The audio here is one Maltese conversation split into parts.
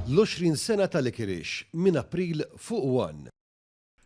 L-20 sena ta' Licorice minn April fuq One.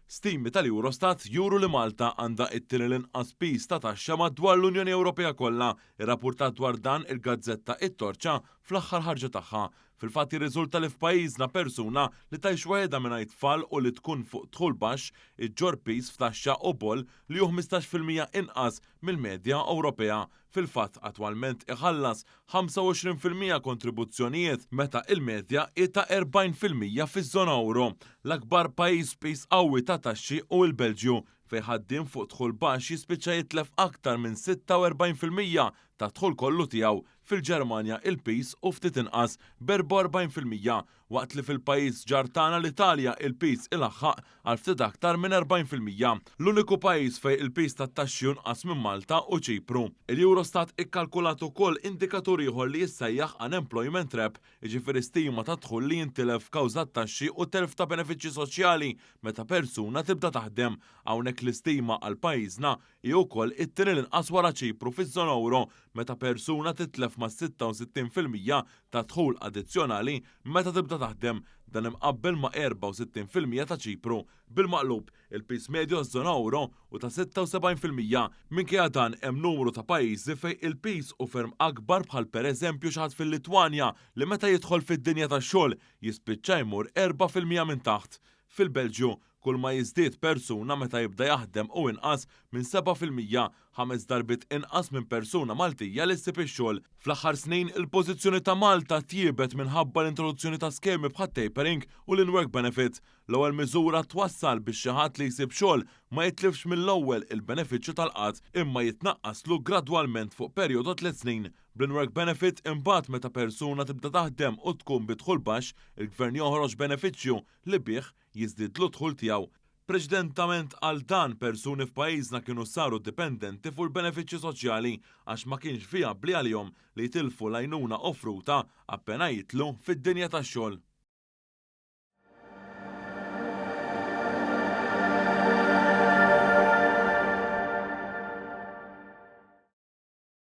Stimi tal-Eurostat juru li Malta għandha t-tieni l-inqas piż ta' taxxa madwar l-Unjoni Ewropea kollha, irrappurtat dwar dan il-gazzetta It-Torċa fl-aħħar ħarġa tagħha. Fil-fatt jirriżulta li f'pajjiżna persuna li tgħix waħedha mingħajr tfal u li tkun fuq dħul baxx iġġorr piż f'taxxa u boll li hu 15% inqas mill-medja Ewropea. Fil-fatt attwalment iħallas 25% kontribuzzjonijiet meta il-medja hi ta' 40% fiż-żona ewro. L-akbar pajjiż b'piż qawwi ta' taxxi hu l-Belġju, fejn ħaddiem fuq dħul baxx jispiċċa jitlef aktar minn 46% tad-dħul kollu tiegħu. Fil-Ġermanja il-piż hu ftit inqas, b'44%, waqt li fil-pajjiż ġar tagħna l-Italja il-piż ilaħħaq għal ftit aktar minn 40%. L-uniku pajjiż fejn il-piż tat-taxxi hu nqas minn Malta hu Ċipru. Il-Eurostat ikkalkulat ukoll indikatur ieħor li jissejjaħ unemployment trap, jiġifieri stima tad-dħul li jintilef kawża t-taxxi u telf ta' benefiċċji soċjali meta persuna tibda taħdem. Hawnhekk l-istima għal pajjiżna hi wkoll it-tieni l-inqas wara Ċipru fiż-żona ewro meta persuna titlef mas-66% tad-dħul addizzjonali meta tibda taħdem, dan imqabbel ma' 64% ta' Ċipru. Bil-maqlub, il-piż medju għaż-żona ewro hu ta' 76%. Minkejja dan, hemm numru ta' pajjiżi fejn il-piż hu ferm akbar bħal pereżempju xi ħadd fil-Litwanja li meta jidħol fid-dinja tax-xogħol jispiċċa jmur 4% minn taħt. Fil-Belġju, Kull ma jiżdied persuna meta jibda jaħdem hu inqas minn 7%, ħames darbiet inqas minn persuna Maltija li ssib ix-xogħol. Fl-aħħar snin, il-pożizzjoni ta' Malta tjiebet minħabba l-introduzzjoni ta' skemi bħat-tapering u l-in-work benefit. L-ewwel miżura twassal biex xi ħadd li jsib xogħol ma jitlifx mill-ewwel il-benefiċċju tal-qgħad imma jitnaqqaslu gradwalment fuq perjodu ta' tliet snin. Bl-in-work benefit, imbagħad meta persuna tibda taħdem u tkun bi dħul baxx, il-Gvern joħroġ benefiċċju li bih jiżdiedlu d-dħul tiegħu. Preċedentament għal dan, persuni f'pajjiżna kienu saru dipendenti fuq il-benefiċċji soċjali għax ma kienx vijabbli għalihom li jitilfu l-għajnuna offruta appena jidħlu fid-dinja tax-xogħol.